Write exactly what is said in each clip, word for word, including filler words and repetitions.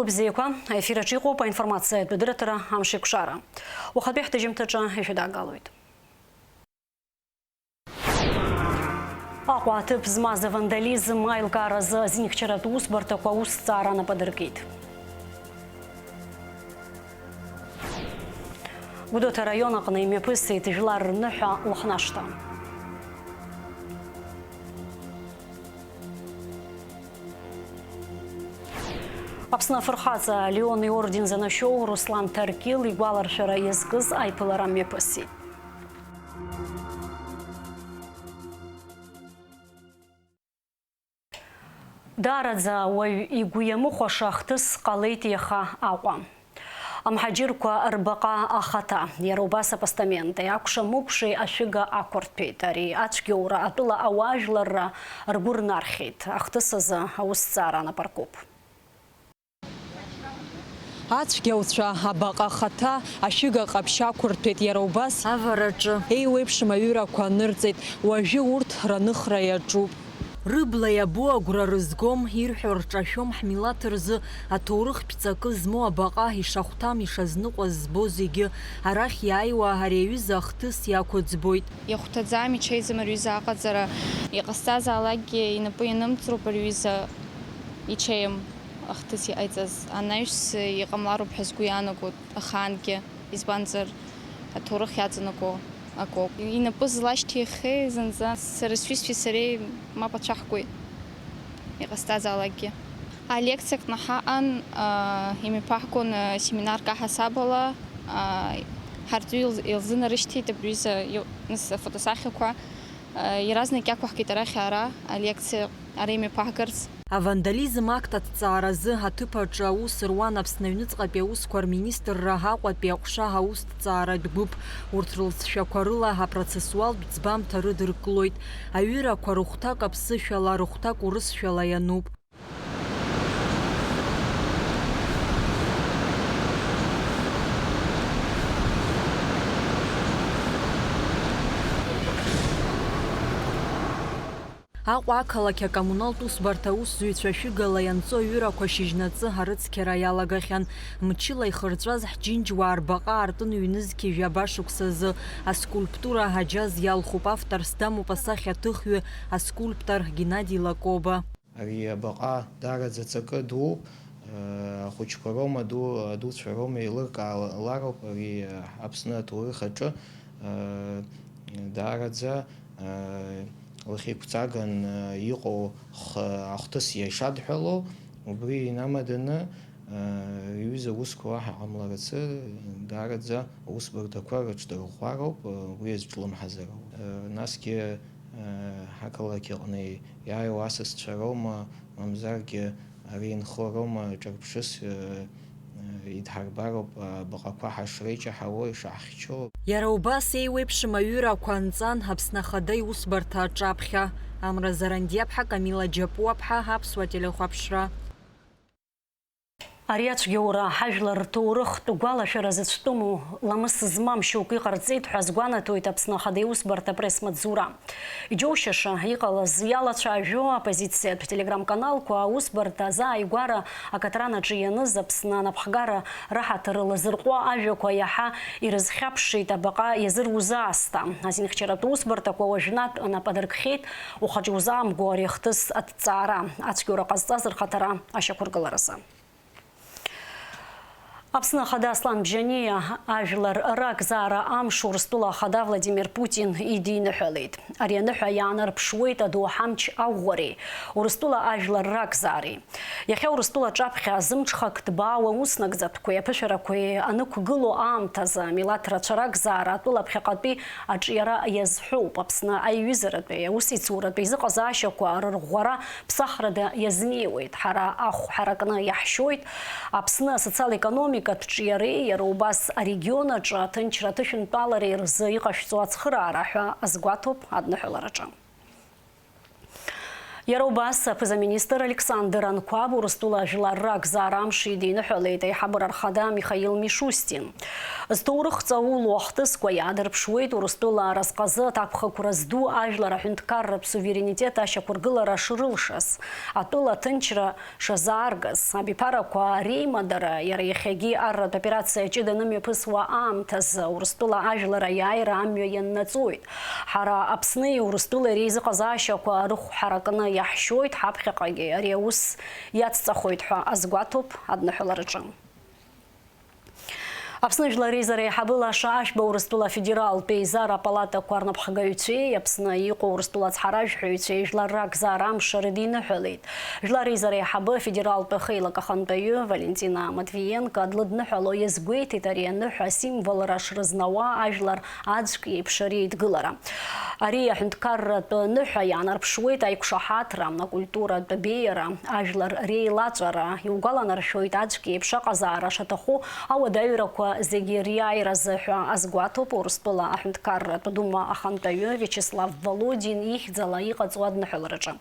Бзиақәа, аефир аҿы иҟоуп аинформациатә адырраҭара Амшеикәшара. Уахатәи ҳҭыжьымҭаҿы ишәыдагалоит. Аҟәа аҭыԥ змаз авандализм аилкааразы азинхьчаратә усбарҭақәа аусҭҵаара нап адыркит. Гәдоуҭа араион аҟны имҩаԥысит жәлар рныҳәа Лыхнашҭа. Аԥсны афырхаҵа Леон иорден занашьоу Руслан Ҭаркьыл игәаларшәара иазкыз аиԥылара мҩаԥысит. Даараӡа уаҩ игәы иамыхәаша ахҭыс ҟалеит иаха Аҟәа. Амҳаџьырқәа рбаҟа ахаҭа, иара убас апостаменти, акәша-мыкәшеи ашәыга ақәырҭәеит. Ари ацәгьоура атәыла ауаажәларра ргәы рнархьеит. Ахҭыс азы аусҭҵаара анапаркуп. Ацәгьауцәа, абаҟа хаҭа, ашәыга ҟаԥшь ақәырҭәеит, иара убас авараҿы еиуеиԥшым аҩырақәа анырҵеит, уажәы урҭ раныхра иаҿуп. Рыбла иабо агәра рызгом, ирҳәо рҿашәом, ҳмилаҭ рзы аҭоурыхтә ҵакы змоу абаҟа ишахәҭам, ишазныҟәаз збо зегьы арахь иааиуа ари аҩыза ахҭыс иақәыӡбоит. Иахәҭаӡам, иҽеиӡам ари аҩыза аҟаҵара, иҟасҵазаалакгьы инапы ианымҵроуп ари аҩыза иҽеим. Ахҭыс иҟаиҵаз анаҩс иҟамлароуп ҳәа сгәы иаанагоит ахаангьы, избанзар, аҭоурых иаҵанакуа акоуп. Инапы злашьҭихьеи зынӡа сара сҩызцәеи сареи мап ацәаҳкуеит, иҟасҵазаалакгьы. Алекциа аҟны ҳаҟан, аа, имҩаԥаҳгон, аа, семинарк аҳасабала, аа, ҳарҵаҩы илз-, илзынарышьҭит абри аҩыза ил-, нас афотосахьақәа, аа, иаразнак иақәаҳгеит арахь ара алекциа. Ара имҩаԥаҳгарц. Авандализм акт аҭҵааразы аҭыԥ аҿы аус руан Аԥсны аҩныҵҟатәи аусқәа рминистрра Аҟәатәи аҟәша аусҭҵааратә гәыԥ. Урҭ рылҵшәақәа рыла апроцессуалтә ӡбамҭа рыдыркылоит. Аҩырақәа рыхәҭак аԥсышәала, рыхәҭак урысшәала иануп. Аҟәа ақалақь акоммуналтә усбарҭа аусзуҩцәа шәыгала ианҵоу аҩырақәа шьыжьнаҵы арыцқьара иалагахьан. Мчыла ихырҵәаз ҳџьынџьуаа рбаҟа аартын ҩнызқьи жәаба шықәсазы. Аскульптура аџьаз иалхуп, авторс дамоуп асахьаҭыхҩы аскульптор Геннади Лакоба. Ари абаҟа даараӡа ҵакы дууп. Ахәыҷқәа роума, аду-, адуцәа роума еилыркаалароуп ари Аԥсны аҭоурых аҿы. Даараӡа лахьеиқәҵаган иҟоу х-, ахҭыс ишадҳәалоу, убри инамаданы, иҩыза аусқәа уаҳа ҟамларацы, даараӡа аусбарҭақәа рыҽдырӷәӷәароуп, уи азҿлымҳазароуп. Насгьы, ҳақалақь аҟны иааиуа асасцәа роума, мамзаргьы ари инхо роума, ҿырԥшыс, идҳарбароуп, абаҟақәа ҳашреиҷаҳауоу, ишаҳхьчо. Иара убас еиуеиԥшым аҩырақәа анҵан Аԥсны Ахада иусбарҭа аҿаԥхьа. Амра Зарандиаԥҳа, Камила Џьапуаԥҳа, Аԥсуа телехәаԥшра. Ари ацәгьоура ҳажәлар рҭоурыхтә гәалашәара зыцәтәыму ламыс змам шьоукы иҟарҵеит ҳәа азгәанаҭоит Аԥсны Ахада иусбарҭа апресс-маҵзура. Иџьоушьаша иҟалаз иалацәажәо аоппозициатә телеграм-каналқәа аусбарҭа азааигәара акаҭран аҿы ианыз Аԥсны анапхгара раҳаҭыр лазырҟәуа ажәақәа иаҳа ирызхьаԥшит абаҟа иазыруз аасҭа. Азинхьчаратә усбарҭақәа уажәнатә нап адыркхьеит, ухаҿ иузаамго ари ахҭыс аҭҵаара, ацәгьоура ҟазҵаз рхаҭара ашьақәыргыларазы. Аԥсны Ахада Аслан Бжьаниа ажәлар ракзаара амш Урыстәыла Ахада Владимир Путин идиныҳәалеит. Ари аныҳәа иаанарԥшуеит адоуҳа амч аӷәӷәареи Урыстәыла ажәлар ракзаареи. Иахьа Урыстәыла аҿаԥхьа зымҽхак ҭбаау ауснагӡатәқәеи аԥышәарақәеи анықәгылоу аамҭазы, амилаҭ рацәа ракзаара атәыла ԥхьаҟатәи аҿиара иазҳәоуп. Аԥсны аиҩызаратәи аусеицуратәи изыҟазаашьақәа рырӷәӷәара ԥсахрада иазнеиуеит. Ҳара ахә ҳаракны иаҳшьоит Аԥсны асоциал-економикатә ҿиареи, иара убас арегион аҿы аҭынчра аҭышәынтәалареи рзы иҟашәҵо ацхыраара ҳәа азгәаҭоуп адныҳәалараҿы. Иара убас аԥыза-министр Александр Анқәаб Урыстәыла ажәлар ракзаара амш идиныҳәалеит аиҳабыра рхада Михаил Мишустин. Зҭоурых ҵаулоу ахҭысқәа иаадырԥшуеит Урыстәыла аразҟазы аҭакԥхықәра зду ажәлар аҳәынҭқарратә суверенитет ашьақәыргылара шрылшаз, атәыла аҭынчра шазааргаз, абиԥарақәа реимадара, иара иахьагьы арратә операциа ҷыда анымҩаԥысуа аамҭазы Урыстәыла ажәлар аиааира амҩа ианнаҵоит. Ҳара Аԥсни Урыстәылеи реизыҟазаашьақәа рыхәҳаракны иаҳшьоит, ҳаԥхьаҟагьы ари аус иацҵахоит ҳәа азгәаҭоуп адныҳәалараҿы. Аԥсны Жәлар Реизара аиҳабы Лаша Ашәба Урыстәыла афедералтә еизара апалатақәа рнапхгаҩцәеи Аԥсны иҟоу Урыстәыла ацҳаражәҳәаҩцәеи жәлар ракзаара амш рыдиныҳәалеит. Жәлар Реизара аиҳабы афедералтә ахеилак ахантәаҩы Валентина Матвиенко длыдныҳәало иазгәеиҭеит ари аныҳәа асимволра шрызнауа ажәлар аӡәк иеиԥш реидгылара. Ари аҳәынҭқарратә ныҳәа иаанарԥшуеит аиқәшаҳаҭра, акультуратә беиара, ажәлар реилаҵәара, иугәаланаршәоит аӡәк иеиԥш аҟазаара шаҭаху ауадаҩрақәа зегьы риааиразы ҳәа азгәаҭоуп Урыстәыла аҳәынҭқарратә дума ахантәаҩы Виачеслав Володин ихьӡала иҟаҵоу адныҳәалараҿы.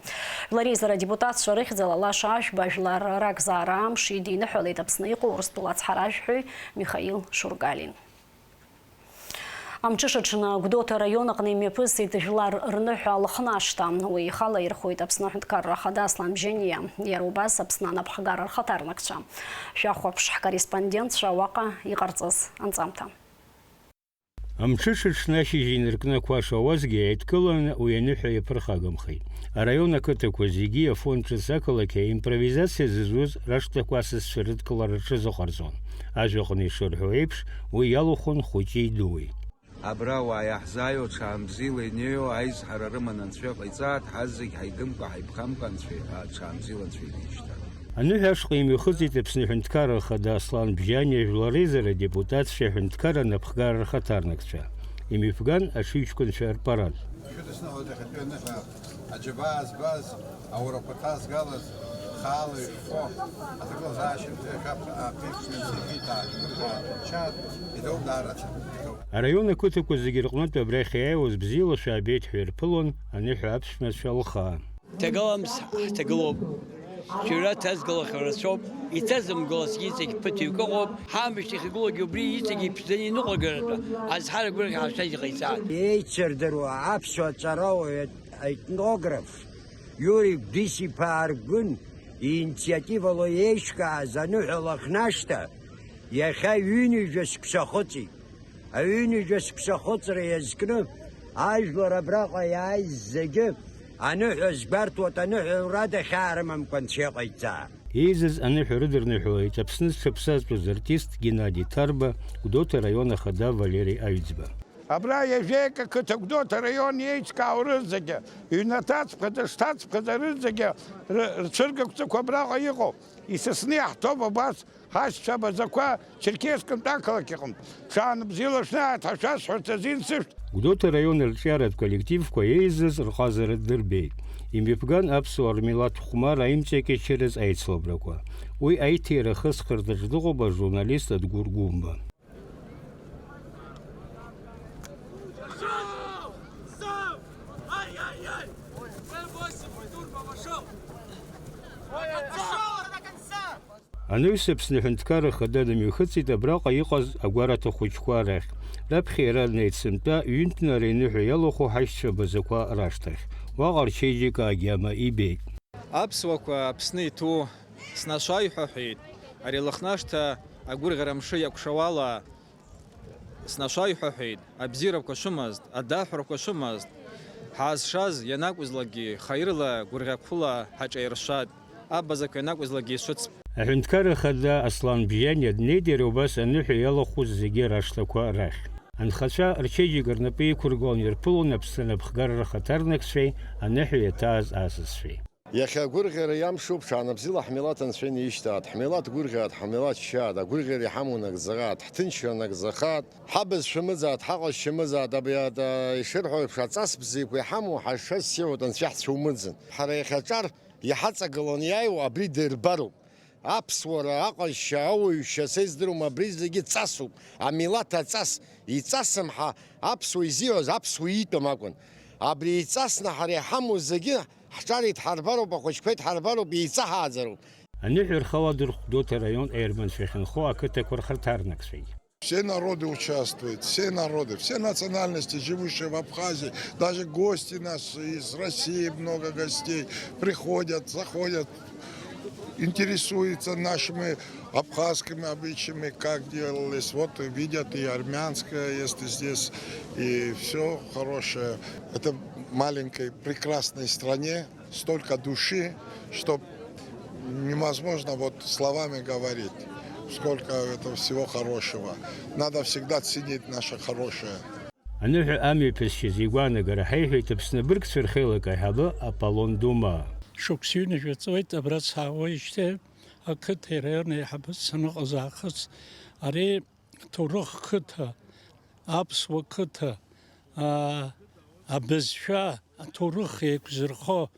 Жәлар реизара адепутатцәа рыхьӡала Лаша Ашәба жәлар ракзаара амш идиныҳәалеит Аԥсны иҟоу Урыстәыла ацҳаражәҳәаҩ Михаил Шургалин. Амҽыш аҽны Гәдоуҭа араион аҟны имҩаԥысит жәлар рныҳәа Лыхнашҭа. Уи ихала ирхәоит Аԥсны Аҳәынҭқарра Ахада Аслан Бжьаниа, иара убас Аԥсны анапхгара рхаҭарнакцәа. Шәахәаԥш ҳкорреспондентцәа уаҟа иҟарҵаз анҵамҭа. Амҽыш аҽны ашьыжь инаркны ақәа шауазгьы, еидкыланы уи аныҳәа иаԥырхагамхеит. Араион ақыҭақәа зегьы афонд ҿыц ақалақь аимпровизациа зызуз рашҭақәа асасцәа рыдкылара рҽазыҟарҵон. Ажәаҟны ишырҳәо еиԥш, уи иалахәын хәыҷи дуи. Абра ауаа иаҳзааиуа, ҽаанбзиала инеиуа, аизҳара рыманы Анцәа иҟаиҵааит, ҳазегь ҳаигымкәа, ҳаиԥхамкәа Анцәа иҳәа, ҽаанбзиала Анцәа иҳәеишьҭала. Аныҳәа ашҟа имҩахыҵит Аԥсны аҳәынҭқарра ахада Аслан Бжьаниа, жәлар реизара адепутатцәеи аҳәынҭқарра анапхгара рхаҭарнакцәа. Имҩаԥган аҽыҩҷкәынцәа рпарад. Шәыдысныҳәоит иахьатәи аныҳәа аџьабаа збаз, аурақәа ҭазгалаз, хаала ишәфо, аҭагылазаашьа рзы иахьаԥ-, аԥеиԥш иацәажәеит, аашәҭырҳәа ачаатә, идоуп даараӡа, идоуп. Араион ақыҭақәа зегьы рҟнытә абрахь иааиуаз бзиала шәаабеит ҳәа ирԥылон аныҳәа аԥшәмацәа лхаа. Ҭагылам ҳҭагылоуп. Шәара ҭазгалахьоу рацәоуп, иҭазымгалазгьы иҵегь ԥыҭҩык ыҟоуп, ҳамышьҭахь игылоугьы убри иҵегь иԥшӡаны иныҟәгаратәы азҳара гәырӷьа ҳашәаз иҟаиҵааит. Еицырдыруа аԥсуа ҵарауаҩ аетнограф Иури Гәдис-иԥа Аргәын иинициативала еиҿкааз аныҳәа Лыхнашҭа иахьа ҩынҩажәа шықәса ахыҵит. Аҩынҩажәа шықәса ахыҵра иазкны, ажәлар абраҟа иааиз зегьы аныҳәа азгәарҭоит, аныҳәа ура дахьаарымамкәа Анцәа иҟаиҵаа. Еизаз аныҳәа рыдырныҳәалеит Аԥсны зҽаԥсазтәыз артист Геннади Ҭарба, Гәдоуҭа араион ахада Валери Аҩӡба. Абра ҩажәеика қыҭа Гәдоуҭа араион еиҿкаау рызегьы, ҩнаҭаҵәҟьада, шҭаҵәҟьада рызегьы ры-, рцәыргақәҵақәа абраҟа иҟоуп. Исасны иаҳҭоуп абас ҳашьцәа абазақәа Черкессктәи ақалақь аҟынтә. Ҽаанбзиала шәнааит ҳәа шәасҳәарц азин сышәҭ. Гәдоуҭа араион арҿиаратә коллективқәа еизаз рҟазара дырбеит. Имҩаԥган аԥсуаа рмилаҭ хәмарра аимҵакьачараз аицлабрақәа. Уи аиҭира ахысхырҭаҿ дыҟоуп ажурналист Адгәыр Гәымба. Анаҩс Аԥсны Аҳәынҭқарра Ахада дымҩахыҵит абраҟа иҟаз агәараҭа хәыҷқәа рахь. Раԥхьа иара днеит сынтәа ҩынтәнара иныҳәа иалахәу ҳашьцәа абазақәа рашҭахь. Уаҟа рчеиџьыка агьама ибеит. Аԥсуақәа Аԥсны иҭәу снашаҩҳәа ҳәеит, ари Лыхнашҭа агәырӷьара мшы иакәшауала. Снашаҩҳәа ҳәеит, абзиарақәа шәымазт, адаҳәрақәа шәымазт. Ҳаазшаз ианакәызлакгьы, хаирла, гәырӷьақәла ҳаҿаиршәшәат, абазақәа ианакәызлакгьы ишәыцп. Аҳәынҭқарра Ахада Аслан Бжьаниа днеит иара убас аныҳәа иалахәыз зегьы рашҭақәа рахь. Анхацәа рчеиџьыка рнапы иқәыргыланы ирԥылон Аԥсны анапхгарра рхаҭарнакцәеи аныҳәа иаҭааз асасцәеи. Иахьа агәырӷьара иамшуп, ҽаанбзиала ҳмилаҭ Анцәа инеишьҭааит, ҳмилаҭ гәырӷьааит, ҳмилаҭ шьшьааит, агәырӷьара иҳамоу нагӡахааит, ҳҭынчра нагӡахааит, ҳабызшәа мыӡааит, ҳаҟазшьа мыӡааит, абри ада ишырҳәо еиԥш, аҵас бзиақәа иҳамоу ҳашшаз сеиуеит, Анцәа иаҳцәумыӡын. Ҳара иахьа аҿар иҳаҵагыланы иааиуа абри дырбароуп. Аԥсуара, аҟазшьа, ауаҩшьа, са издыруам, абри зегьы ҵасуп, амилаҭ аҵас, иҵасым ҳа аԥсуа изиҳәаз, аԥсуа иитәым акәын. Абри иҵасны ҳара иҳамоу зегьы Ҳҿар идҳарбароуп, ахәыҷқәа идҳарбароуп, еиҵаҳааӡароуп. Аныҳәа рхы аладырхә Гәдоуҭа араион аерманцәа иахьынхо ақыҭақәа рхырҭарнакцәеит. Все народы участвуют, все народы, все национальности, живущие в Абхазии, даже гости наши из России, много гостей приходят, заходят, интересуются нашими абхазскими обычаями, как делалось. Вот видят и армянское, если здесь, и все хорошее. Это маленькой прекрасной стране столько души, что невозможно вот словами говорить, сколько этого всего хорошего. Надо всегда ценить наше хорошее. Аныҳәа амҩаԥысшьа зегь гәаанагара ҳаиҳәеит Аԥсны абыргцәа рхеилак аиҳабы Аполлон Дума. Шықәс ҩынҩажәа ҵуеит абра саауеижьҭеи ақыҭеи араион аиҳабы саныҟаз аахыс. Ари аҭоурых қыҭа, аԥсуа қыҭа, аа, абызшәа, аҭоурых еиқәзырхо,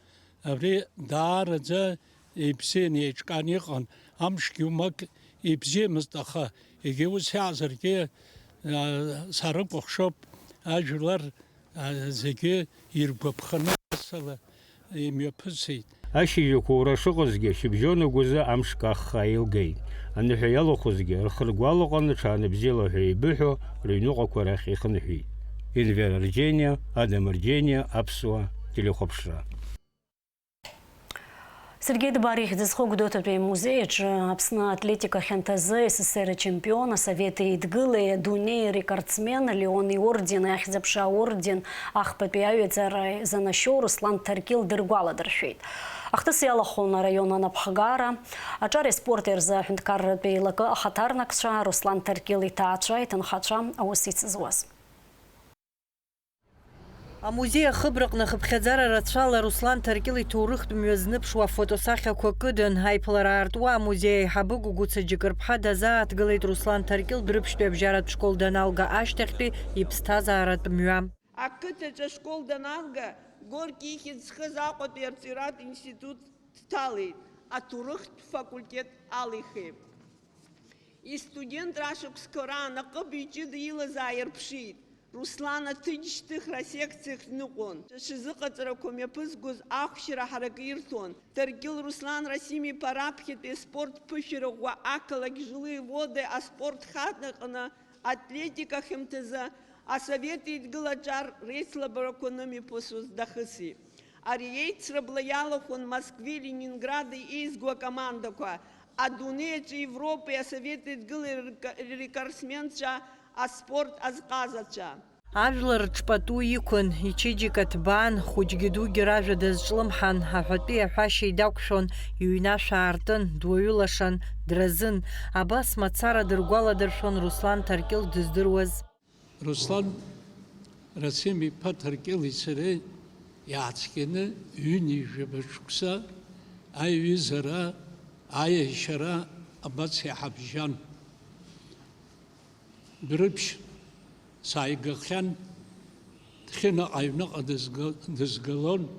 абри даараӡа ибзиан, еиҿкаан иҟан. Амшгьы умак ибзиамызт, аха егьа ус иаазаргьы, аа, сарыкәыхшоуп, ажәлар, аа, зегьы иргәаԥханы асала имҩаԥысит. Ашьыжьқәа ура шыҟазгьы, шьыбжьон агәазы амш каххаа еилгеит. Аныҳәа иалахәызгьы, рхы ргәалаҟаны ҽаанбзиала ҳәа еибыҳәо, рыҩныҟақәа рахь ихынҳәит. Енвер Арџьениа, Адам Арџьениа, Аԥсуа телехәаԥшра. Сергеи Дбар ихьӡ зху Гәдоуҭатәи амузеи аҿы Аԥсны атлетика хьанҭазы С С С Р ачемпион, Асовет Еидгылеи адунеи рекордсмен Леон иорден, ахьӡ-аԥша аорден, ахԥатәи аҩаӡара занашьоу Руслан Ҭаркьыл дыргәаладыршәеит. Ахҭыс иалахәын араион анапхгара, аҿари аспорти рзы аҳәынҭқарратә еилакы ахаҭарнакцәа, Руслан Ҭаркьыл иҭаацәа, иҭынхацәа аус ицызуаз. Амузеи ахыбраҟны хыԥхьаӡара рацәала Руслан Ҭаркьыл иҭоурыхтә мҩа зныԥшуа афотосахьақәа кыдын. Аиԥылара аартуа амузеи аиҳабы Гәыгәыца Џьыкырԥҳа дазааҭгылеит Руслан Ҭаркьыл Дәрыԥшьтәи абжьаратә школ даналга ашьҭахьтәи иԥсҭазааратә мҩа. Ақыҭаҿы ашкол даналга, Горки ихьӡ зхыз Аҟәатәи арҵаҩратә институт дҭалеит, аҭоурыхтә факультет алихеит. Истудентра ашықәсқәа раан аҟыбаҩ ҷыда илаз ааирԥшит. Руслан аҭыџьшьҭыхра асекциахь дныҟәон. Ҽазыҟаҵарақәа мҩаԥызгоз ахәшьара ҳаракы ирҭон. Ҭаркьыл Руслан Расим-иԥа раԥхьатәи аспорт ԥышәара ӷәӷәа ақалақь Жилые Воды аспорт ханаҟны атлетика хьымҭазы Асовет Еидгыла аҿар реицлабрақәа анымҩаԥысуаз дахысит. Ари еицрабла иалахәын Москвеи Ленингради еизго акомандақәа, адунеи аҿы Европеи Асовет Еидгылеи ррека-, ррекордсменцәа, аспорт азҟазацәа. Ажәлар рҿы пату иқәын, ичеиџьыка ҭбаан, хәыҷгьы дугьы ражәа дазҿлымҳан, аҳәатәи аҳәашьеи дақәшәон, иҩнашә аартын, дуаҩы лашан, дразын. Абас мацара дыргәаладыршәон Руслан Ҭаркьыл дыздыруаз. Руслан Расим-иԥа Ҭаркьыли сареи иаацәгьаны ҩынҩажәаба шықәса аиҩызара, аиашьара абас иҳабжьан. Дәрыԥшь сааигахьан, Ҭхьынаҟа аҩныҟа дызга-, дызгалон.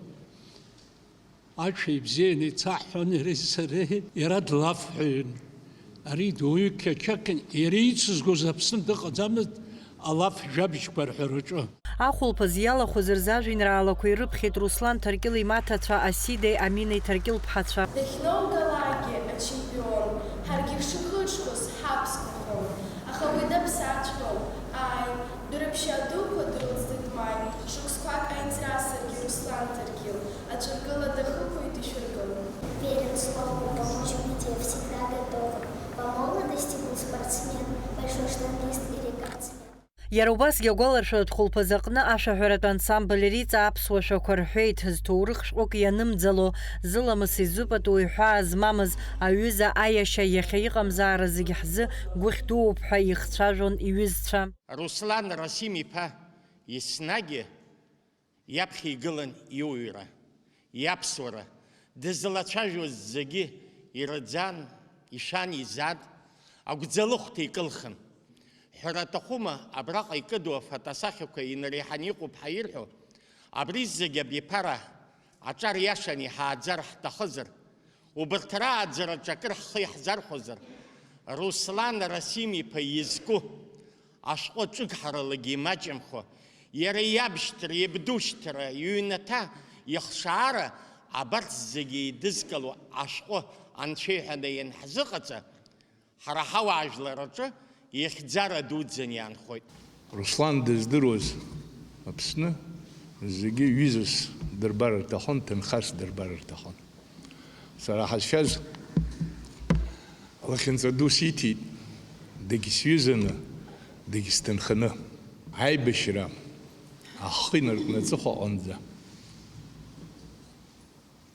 Аҽа ибзианы ицаҳҳәон иареи сареи, иара длафҳәаҩын. Ари дуаҩы қьачақьын, иара ицызгоз Аԥсны дыҟаӡамызт, алаф жәабжьқәа рҳәараҿы. Ахәылԥаз иалахәыз рзы ажәеинраалақәа ирыԥхьеит Руслан Ҭаркьыл имаҭацәа Асидеи Аминеи Ҭаркьыл ԥҳацәа. Дахьноугалакгьы ачемпион, ҳаргьы ҳшыхыҽхәоз ҳаԥсуахон, аха уи даԥсаҵәҟьон, ааи, Дәрыԥшьаа дуқәа дрылҵит маи, шықәсқәак ааицрасыргьы Руслан Ҭаркьыл, аҿыргыла дахыԥоит ишәыргыл. Верен слову, помочь в беде всегда готовы. По молодости был спортсмен, большой штангист и рекордсмен. Иара убасгьы агәаларшәатә хәылԥазы аҟны ашәаҳәаратә ансамбль Риҵа аԥсуа шәақәа рҳәеит, зҭоурых шәҟәык ианымӡало, зыламыс изыпату иҳәаа змамыз аҩыза аиашьа иахьа иҟамзаара зегь ҳзы гәыхь дууп ҳәа ихцәажәон иҩызцәа. Руслан Расим-иԥа еснагь иаԥхьа игылан иуаҩра, иаԥсуара, дызлацәажәоз зегьы ирыӡан, ишәан, изаат, агәӡалыхәҭа икылхын. Ҳәара аҭахума, абраҟа икыду афотосахьақәа инареиҳаны иҟоуп ҳәа ирҳәо, абри зегь абиԥара аҿар иашан иҳааӡар ҳҭахызар, убарҭ рааӡараҿы акыр ҳхы иаҳзархәозар, Руслан Расим-иԥа изку ашәҟәы ҿыгҳаралагьы имаҷымхо, иара иабшьҭра, иабдушьҭра, иҩнаҭа, ихшаара Абарҭ зегьы еидызкыло ашәҟәы анцәа иҳәаны ианҳзыҟаҵа, ҳара ҳауаажәлар рҿы ихьӡара дуӡӡаны иаанхоит. Руслан дыздыруаз Аԥсны зегьы ҩызас дырбар рҭахын, ҭынхас дырбар рҭахын. Сара ҳазшаз лахьынҵа ду сиҭеит, дагьсҩызаны, дагьсҭынханы. Аибашьра ахы инаркны аҵыхәа аҟынӡа.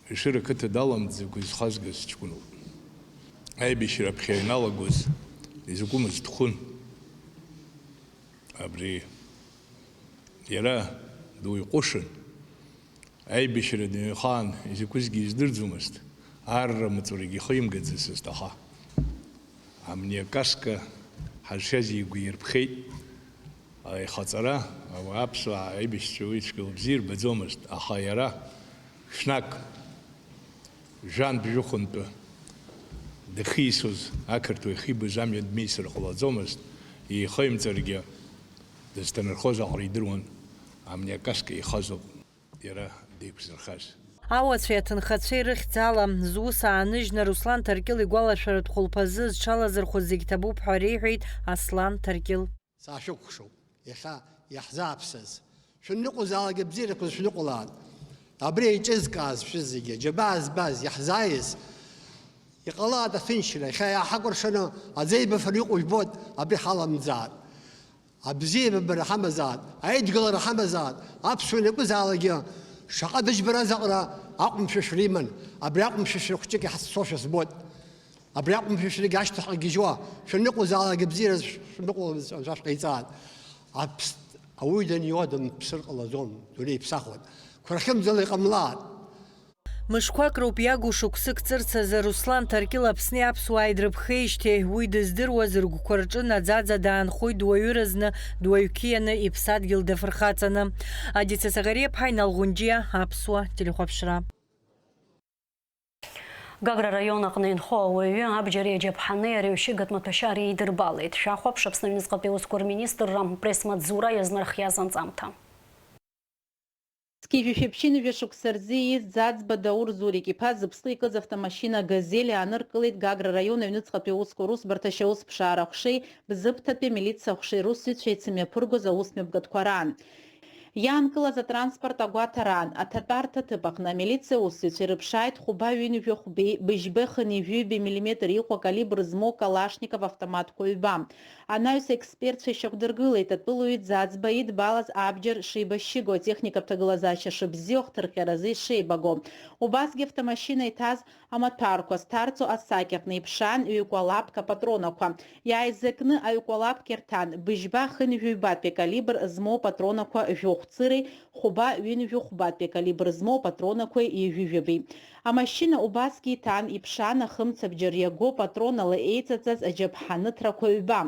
Ешыра ақыҭа даламӡакәа изхазгаз ҷкәыноуп. Аибашьра аԥхьа ианалагоз изакәымыз дхәын. Абри иара дуаҩ ҟәышын. Аибашьра дыҩхаан изакәызгьы издырӡомызт, арра маҵурагьы ихы имгаӡацызт, аха амни акаска ҳазшаз игәы ирԥхеит. Аихаҵара, ауаа аԥсуаа аибашьцәа уи цәгьала бзиа ирбаӡомызт, аха иара ҽнак, жәантә-жәохәынтәы дахьиасуаз ақырҭуа ихибаз амҩа дмеисыр ҟалаӡомызт, ихы имҵаргьы дызҭанархоз аҟара идыруан, амни акаска ихазоуп иара деиқәзырхаз. Ауацәеи аҭынхацәеи рыхьӡала зус ааныжьны Руслан Ҭаркьыл игәалашәаратә хәылԥазы зҽалазырхәыз зегь ҭабуп ҳәа реиҳәеит Аслан Ҭаркьыл. Саашәыкәхшоуп, иахьа иаҳзааԥсаз. Шәынныҟәозаалак абзиарақәа шәныҟәалааит. Абри еиҿызкааз шәызегьы, џьабаа збаз, иаҳзааиз, иҟалааит аҭынчра, иахьа иааҳакәыршаны аӡеибафара иҟоу жәбоит, абри ҳаламӡааит. Абзиабара ҳамазааит, аидгылара ҳамазааит, аԥсуа ианакәызаалакгьы шаҟа дыџьбараз аҟара аҟәымшәышәра иман, абри аҟәымшәышәра хәҷык иҳацәцошәа збоит. Абри аҟәымшәышәрагьы ашьҭахьҟа гьежьуа, шәаныҟәозаалак абзиара шәныҟәалаз ҳәа шәҟаиҵааит. Аԥс-, ауаҩы даниуа дымԥсыр ҟалаӡом, дунеи иԥсахуеит. Қәархьымӡала иҟамлааит. Мышқәак роуп иагу шықәсык ҵырц азы Руслан Ҭаркьыл Аԥсни аԥсуааи дрыԥхеижьҭеи, уи дыздыруаз рыгәқәа рҿы наӡаӡа даанхоит дуаҩыразны, дуаҩқьианы иԥсадгьыл дафырхаҵаны. Адица Саӷариаԥҳа, Инал Ӷәынџьиа, Аԥсуа телехәаԥшра. Гагра араион аҟны инхо ауаҩы абџьар иаџьаԥҳаны арҩашьыгатә маҭәашьар еидырбалеит. Шәахәаԥш Аԥсны аҩныҵҟатәи аусқәа рминистрра пресс-маҵзура иазнархиаз анҵамҭа. Зқьи жәшәи ԥшьынҩажәа шықәса рзы ииз Ӡаӡба Даур Зурик-иԥа зыԥсы икыз автомашьына Газель ааныркылеит Гагра араион аҩныҵҟатәи аусқәа русбарҭа ашьаусԥшаара аҟәшеи Бзыԥҭатәи амилициа аҟәшеи русзуҩцәа еицымҩаԥыргоз аусмҩаԥгатәқәа раан. Иаанкылаз атранспорт агәаҭараан, аҭатәарҭа ҭыԥ аҟны амилициа аусзуҩцәа ирыԥшааит хәба ҩынҩажәи хәбеи быжьба хынҩажәи ҩбеи миллиметр иҟоу акалибр змоу Калашников автоматқәа ҩба. Анаҩс аекспертцәа ишьақәдыргылеит атәылауаҩ Ӡаӡба идбалаз абџьар шеибашьыго, атехникатә ҭагылазаашьа шыбзиоу, ахҭырҟьаразы ишеибаго. Убасгьы автомашьына иҭаз амаҭәарқәа зҭарҵо асакьаҟны иԥшаан ҩ-кәалаԥк апатронақәа. Иааизакны аҩ-кәалаԥк ирҭан, быжьба хынҩажәи ҩбатәи акалибр змоу патронақәа жәохә цыреи, хәба ҩынҩажәи хәбатәи акалибр змоу патронақәеи ҩажәи жәабеи. Амашьына убасгьы иҭан, иԥшаан ахымцабџьар иаго патронала еиҵаҵаз аџьаԥҳаныҭрақәа ҩба.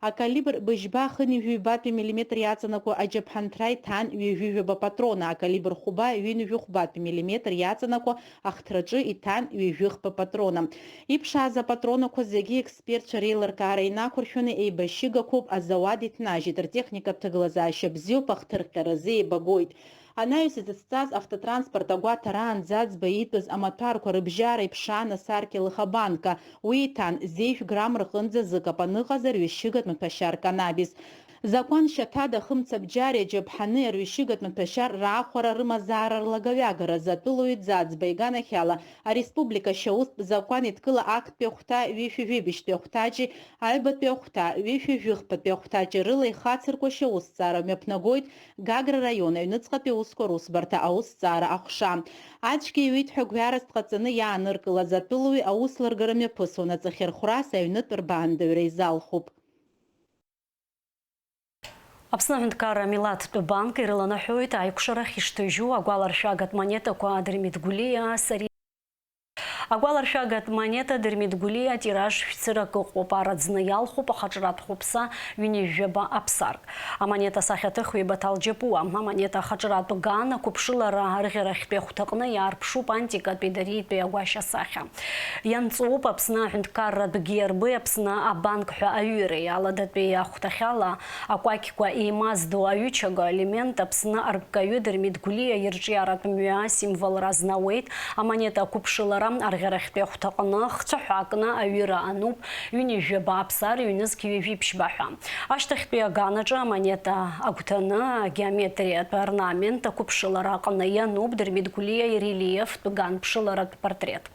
Акалибр быжьба хынҩажәи ҩбатәи миллиметр иаҵанакуа аџьаԥҳанҭра иҭан ҩажәи жәаба патрона, акалибр хәба ҩынҩажәи хәбатәи миллиметр иаҵанакуа ахҭраҿы иҭан ҩажәи хԥа патрона. Иԥшааз апатронақәа зегьы експертцәа реилыркаара инақәыршәаны еибашьыгақәоуп, азауад иҭнажьит, ртехникатә ҭагылазаашьа бзиоуп, ахҭырҟьаразы еибагоит. Анаҩс изыцҵаз автотранспорт агәаҭараан Ӡаӡба иитәыз амаҭәарқәа рыбжьара иԥшаан асаркьа лыхабанка. Уи иҭан зежә грамм рҟынӡа зыкапан ыҟаз арҩашьыгатә маҭәашьар канабис. Закәан шьаҭада ахымцабџьари аџьаԥҳани арҩашьыгатә маҭәашьар раахәара рымазаара рлагаҩагаразы атәылауаҩ Ӡаӡба иганахьала ареспублика ашьаустә закәан еидкыла актәи ахәҭа ҩышәи жәибжьтәи ахәҭаҷи аҩбатәи ахәҭа ҩышәи жәыхԥатәи ахәҭаҷи рыла ихацырку ашьаусҭҵаара мҩаԥнагоит Гагра раион аҩныҵҟатәи аусқәа русбарҭа аусҭҵаара аҟәша. Ацәгьа иуит ҳәа гәҩарас дҟаҵаны иааныркылаз атәылауаҩ аус лыргара мҩаԥысуан аҵахьырхәрас аҩнытә рбаандаҩра изалхуп. Аԥсны аҳәынҭқарра амилаҭтә банк ирыланаҳәоит аикәшарахь ишҭыжьу агәаларшәагатә монетақәа Дырмит Гәлиа, Сари. Агәаларшәагатә монета Дырмит Гәлиа атираж шәцырак ыҟоуп, араӡны иалхуп ахаҿратә хәыԥса ҩынҩажәаба аԥсарк. Амонета асахьаҭыхҩы Баҭал Џьапуа, амонета ахаҿратә ган, ақәыԥшылара арӷьарахьтәи ахәҭаҟны иаарԥшуп антикатәи Дариатәи агәашьа асахьа. Ианҵоуп Аԥсны аҳәынҭқарратә герби Аԥсны абанк ҳәа аҩыреи. Аладатәи ахәҭахьала акәакьқәа еимаздо аҩычаго аелемент Аԥсны арккаҩы Дырмит Гәлиа ирҿиаратә мҩа асимволра азнауеит. Амонета ақәыԥшылара арӷьарахьтәи ахәҭаҟны хцәаҳәа акны аҩыра ануп, ҩынҩажәаба аԥсар ҩнызқь ҩажәи ԥшьба ҳәа. Ашьҭахьтәи аганаҿы амонета агәҭаны агеометриатә орнамент ақәыԥшылара аҟны иануп Дырмит Гәлиа ирелиефтә ганԥшыларатә портрет.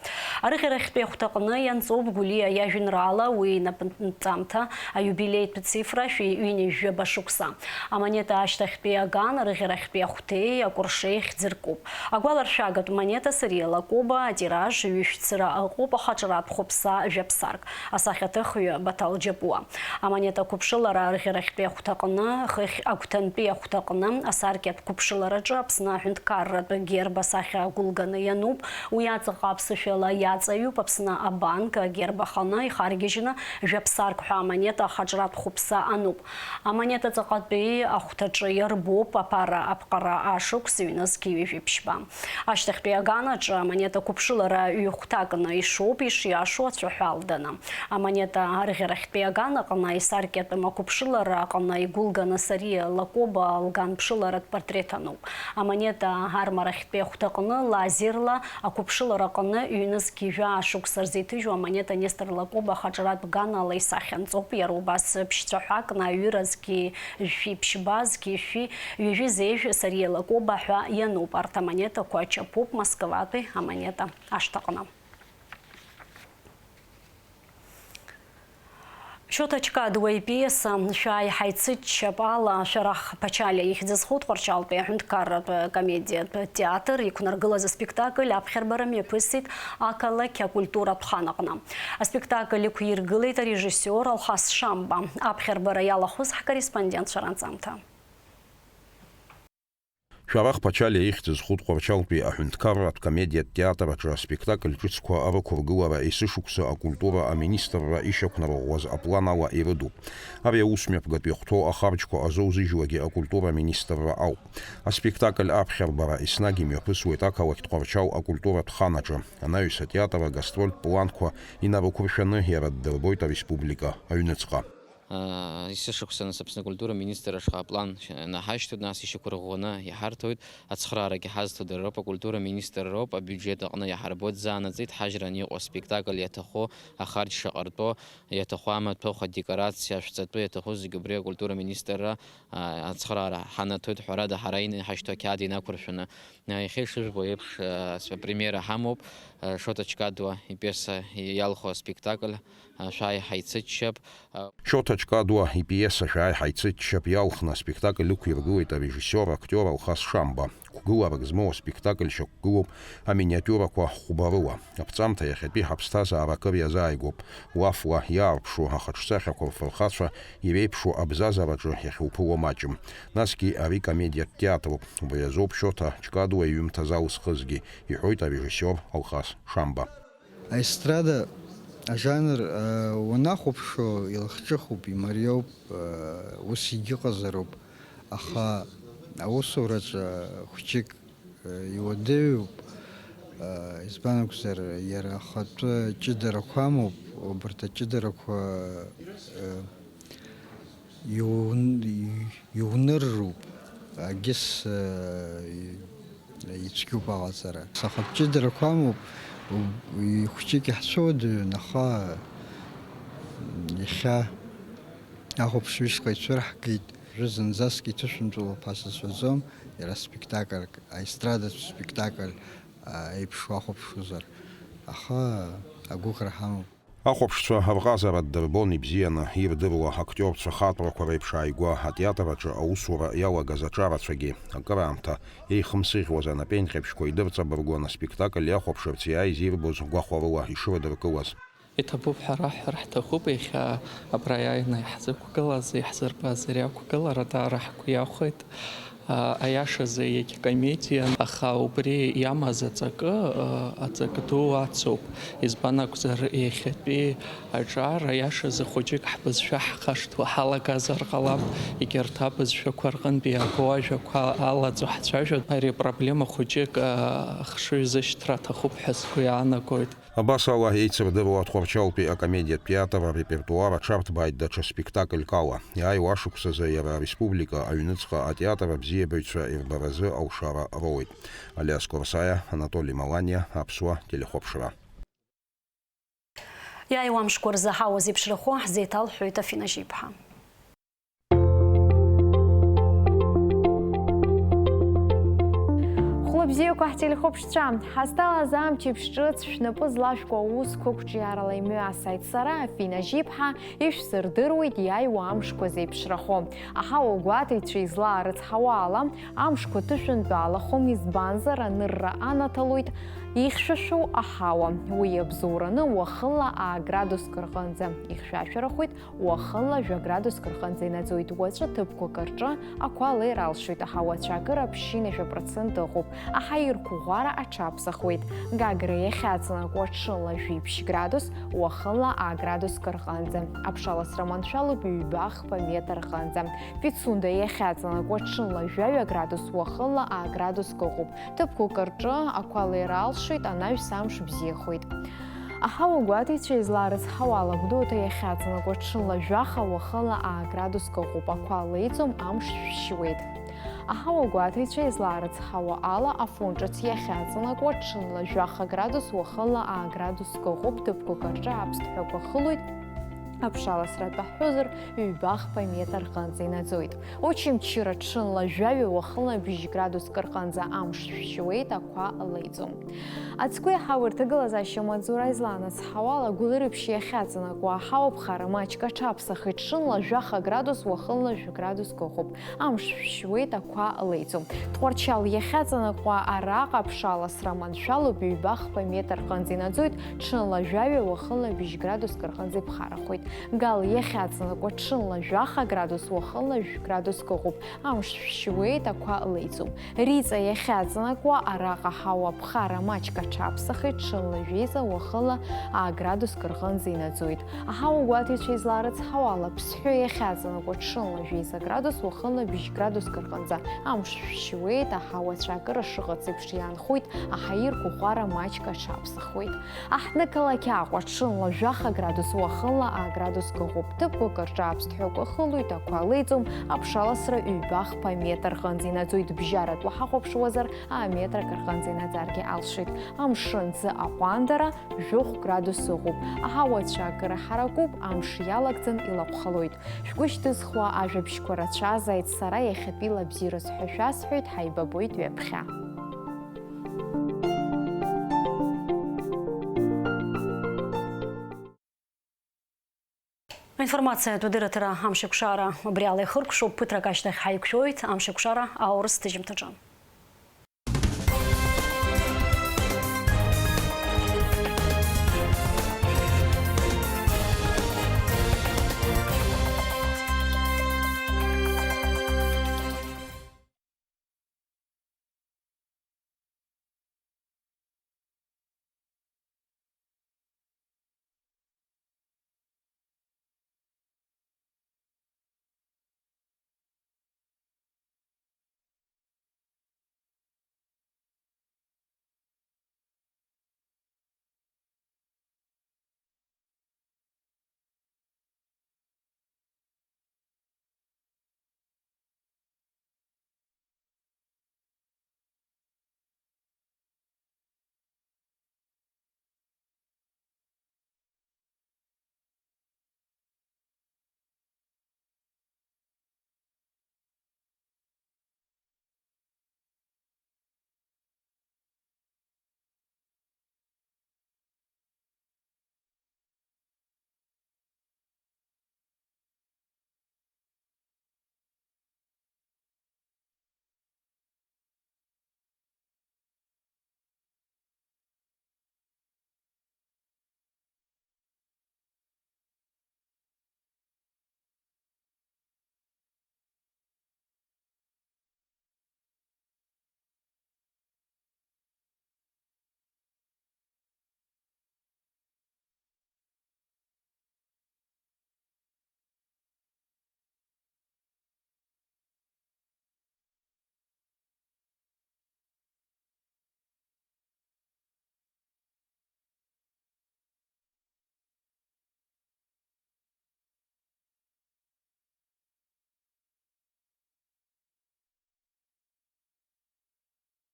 Арыӷьарахьтәи ахәҭаҟны ианҵоуп Гәлиа иажәеинраала уи инапынҵамҭа аиубилеитә цифра шәи ҩынҩажәаба шықәса. Амонета ашьҭахьтәи аган арыӷьарахьтәи ахәҭеи акәыршеи хьӡыркуп. Агәаларшәагатә монета Сариа Лакоба атираж ҩышәцыра ыҟоуп, ахаҿратә хәыԥса жәаԥсарк. Асахьаҭыхҩы Баҭал Џьапуа. Амонета ақәыԥшылара арӷьарахьтәи ахәҭаҟны, хыхь агәҭантәи ахәҭаҟны, асаркьатә қәыԥшылараҿы Аԥсны аҳәынҭқарратә герб асахьа агәылганы иануп. Уи аҵаҟа аԥсышәала иаҵаҩуп Аԥсны абанк, агерб аханы ихаргьежьны, жәаԥсарк ҳәа амонета ахаҿратә хәыԥса ануп. Амонета ҵаҟатәи ахәҭаҿы иарбоуп аԥара аԥҟара ашықәс ҩнызқь ҩажәи ԥшьба. Ашьҭахьтәи аганаҿы амонета қәыԥшылара ҩ-хәҭакны ишоуп, ишиашоу ацәаҳәа алданы. Амонета арӷьарахьтәи аган аҟны исаркьатәым ақәыԥшылара аҟны игәылганы Сариа Лакоба лганԥшыларатә портрет ануп. Амонета армарахьтәи ахәҭаҟны лазерла ақәыԥшылара аҟны ҩнызқь жәаа шықәса рзы иҭыжьу амонета Нестор Лакоба ахаҿратә ганала исахьанҵоуп, иара убас ԥшьцәаҳәакны аҩыра зқьи жәшәи ԥшьба, зқьи шәи ҩажәи зежә Сариа Лакоба ҳәа иануп. Арҭ амонетақәа чаԥуп Москватәи амонета ашҭаҟны. Шоҭа Ҷкадуа ипиеса Шәааи ҳаицыччап ала Шәарах Ԥачалиа ихьӡ зху Тҟәарчалтәи аҳәынҭқарратә комедиатә театр иқәнаргылаз аспектакль аԥхьарбара мҩаԥысит ақалақь акультуратә хан аҟны. Аспектакль ықәиргылеит арежиссиор Алхас Шамба. Аԥхьарбара иалахәыз ҳкорреспондентцәа ранҵамҭа. Шәарах Ԥачалиа ихьӡ зху Тҟәарчалтәи аҳәынҭқарратә комедиатә театр аҿы аспектакль ҿыцқәа рықәыргылара есышықәса акультура аминистрра ишьақәнарӷәӷәаз аплан ала ирыдуп. Ари аус мҩаԥгатә иахәҭоу ахарџьқәа азоузыжьуагьы акультура аминистрра ауп. Аспектакль аԥхьарбара еснагь имҩаԥысуеит ақалақь Тҟәарчал акультуратә хан аҿы. Анаҩс атеатр агастрольтә планқәа инарықәыршәаны иара ддырбоит ареспублика аҩныҵҟа. Есышықәса нас Аԥсны акультура министр ашҟа аплан наҳашьҭуеит, нас ишьақәырӷәӷәаны иҳарҭоит, ацхраарагьы ҳазҭо дара роуп, акультура министр роуп, абиуџьет аҟны иаҳарбоит, заанаҵеит ҳажран иҟоу аспектакль иаҭаху, ахарџь шаҟа ртәоу, иаҭаху амаҭәахә, адекорациа, ашәҵатәы иаҭаху зегьы убри акультура министрра, а, ацхраара ҳанаҭоит, ҳәарада, ҳара инаҳашьҭу ақьаад инақәыршәаны. А, иахьа ишыжәбо еиԥш, а, апремиера ҳамоуп, а, Шоҭа Ҷкадуа ипиеса иалху аспектакль. Шәааи ҳаицыччап. Шоҭа Ҷкадуа ипиеса Шәааи ҳаицыччап иалхны аспектакль ықәиргылеит арежиссиор, актиор Алхас Шамба. Қәгыларак змоу аспектакль шьақәгылоуп аминиатиурақәа хәба рыла. Аԥҵамҭа иахьатәи ҳаԥсҭазаара акыр иазааигәоуп. Лафла иаарԥшу ахаҿсахьақәа рфырхацәа иреиԥшу абзазараҿы иахьуԥыло маҷым. Насгьы ари комедиатә театруп. Убри азоуп Шоҭа Ҷкадуа иҩымҭа залсхызгьы, иҳәоит арежиссиор Алхас Шамба. Аестрада ажанр, а, уанахәаԥшуа, илахҿыхуп, имариоуп, а, ус егьыҟазароуп, аха аусураҿы хәҷык, а, иуадаҩуп, а, избан акәзар, иара ахатәы ҷыдарақәа амоуп, убарҭ аҷыдарақәа, а, иун-, иунырроуп, агьыс, э, ицәгьоуп аҟаҵара. Сахатә ҷыдарақәа амоуп, у-, ихәҷык иаҳцәыуадаҩын, аха иахьа ахәаԥшҩы ишҟа ицәырҳгеит. Уажәы зынӡаск иҭышәынтәалоуп ҳәа сацәшәаӡом, иара спектакльк, аестрадатә спектакль, а, еиԥш уахәаԥшуазар, аха агәыӷра ҳамоуп. Ахәаԥшцәа рҟазара ддырбон ибзианы, ирдыруа актиорцәа хаҵәрақәа реиԥш ааигәа атеатр аҿы аусура иалагаз аҿарацәагьы. Акыраамҭа еихымсыӷьуаз анапеинҟьабжьқәа идырҵабыргуан аспектакль иахәаԥшырц иааиз ирбоз гәахәарыла ишрыдыркылаз. Иҭабуп ҳәа раҳҳәар ҳҭахуп, иахьа абра иааины иаҳзықәгылаз, иаҳзырбаз ари ақәгылара даара ҳгәы иахәеит. Аиашазы иагькомедиан, аха убри иамаз аҵакы, аҵак ду ацуп. Избан акәзар, иахьатәи аҿар аиашазы хәыҷык ҳбызшәа ҳхашҭуа ҳалагазар ҟалап, егьырҭ абызшәақәа рҟынтә иааго ажәақәа алаҵо ҳцәажәо, ари проблема хәыҷык ахшыҩзышьҭра аҭахуп ҳәа сгәы иаанагоит. Абас ала, еицырдыруа Тҟәарчалтәи акомедиатә театр арепертуар аҽарҭбааит даҽа спектакльк ала. Иааиуа ашықәсазы иара ареспублика аҩныҵҟа атеатр абзиабаҩцәа ирбаразы алшара роуеит. Алиас Корсаиа, Анатоли Маланиа, Аԥсуа телехәаԥшра. Иааиуа амшқәа рзы аҳауа зеиԥшрахо ҳзеиҭалҳәоит Афина Жьиԥҳа. Хәлыбзиақәа ҳтелехәаԥшцәа, ҳазҭалаз амчыбжь ҿыц шәнапы злашәкуа аусқәа қәҿиарала имҩасааит. Сара, Афина Жьиԥҳа, ишәсырдыруеит иааиуа амшқәа зеиԥшрахо. Аҳауа гәаҭеицәа излаарыцҳауа ала, амшқәа ҭышәынтәалахом, избанзар, анырра анаҭалоит ихьшәашәоу аҳауа. Уи иабзоураны уахынла аа градуск рҟынӡа ихьшәашәарахоит, уахынла жәа градуск рҟынӡа инаӡоит. Уаҵәы ҭыԥқәак рҿы ақәа леир алшоит, аҳауа ацәаакыра ԥшьынҩажәа процент ыҟоуп. Аҳаирқәа ӷәӷәара аҽаԥсахуеит. Гагра иахьаҵанакуа ҽынла жәиԥшь градус, уахынла аа градуск рҟынӡа. Аԥшаласра маншәалоуп ҩба-хԥа метр рҟынӡа. Пицунда иахьаҵанакуа ҽынла жәаҩа градус, уахынла аа градуск ыҟоуп. Ҭыԥқәак рҿы ақәа леир алшоит, анаҩс амш бзиахоит. Аҳауа гәаҭеицәа излаарыцҳауа ала, Гәдоуҭа иахьаҵанакуа ҽынла жәаха, уахынла аа градуск ыҟоуп, ақәа леиӡом, амш шәшьуеит. Аҳауа гәаҭеицәа излаарыцҳауа ала, Афон ҿыц иахьаҵанакуа ҽынла жәаха градус, уахынла аа градуск ыҟоуп, ҭыԥқәак рҿы аԥсҭҳәақәа хылоит, аԥшаласра атәы ҳҳәозар, ҩба-хԥа метр рҟынӡа инаӡоит. Очамчыра ҽынла жәаҩа, уахынла бжь градуск рҟынӡа амш шәшьуеит, ақәа леиӡом. Ацгәы иаҳау ирҭагылазаашьа маҵзура излаанацҳауа ала, Гәылрыԥшь иахьаҵанакуа аҳауа ԥхара маҷк аҽаԥсахит, ҽынла жәаха градус, уахынла жәа градуск ыҟоуп. Амш шәшьуеит, ақәа леиӡом. Тҟәарчал иахьаҵанакуа араҟа аԥшаласра маншәалоуп, ҩба-хԥа метр рҟынӡа инаӡоит, ҽынла жәаҩа, уахынла бжь градуск рҟынӡа иԥхарахоит. Гал иахьаҵанакуа ҽынла жәаха градус, уахынла жәа градуск ыҟоуп. Амш шәшьуеит, ақәа леиӡом. Риҵа иахьаҵанакуа араҟа аҳауа ԥхара маҷк аҽаԥсахит, ҽынла жәеиза, уахынла аа градуск рҟынӡа инаӡоит. Аҳауа гәаҭеицәа излаарыцҳауа ала, Ԥсҳәы иахьаҵанакуа ҽынла жәеиза градус, уахынла бжь градуск рҟынӡа амш шәшьуеит, аҳауа ацәаакыра шыҟац еиԥш иаанхоит, аҳаирқәа ӷәӷәара маҷк аҽаԥсахуеит. Аҳҭнықалақь Аҟәа ҽынла жәаха градус, уахынла аа градуск ыҟоуп. Ҭыԥқәак рҿы аԥсҭҳәақәа хылоит, ақәа леиӡом, аԥшаласра ҩба-хԥа метр рҟынӡа инаӡоит, бжьаратәы ҳахәаԥшуазар, аа метрак рҟынӡа инаӡаргьы алшоит. Амшын ӡы аҟәандара, жәохә градус ыҟоуп. Аҳауа ацәаакыра ҳаракуп, амш иалагӡан илаҟәхалоит. Шәгәы шьҭызхуа ажәабжьқәа рацәазааит, сара иахьатәи лабзиараз ҳәа шәасҳәоит, ҳаибабоит ҩаԥхьа. Аинформациатә дырраҭара амшеикәшара убри ала ихыркәшоуп, ԥыҭрак ашьҭахь ҳаиқәшәоит амшеикәшара аурыс ҭыжьымҭаҿы.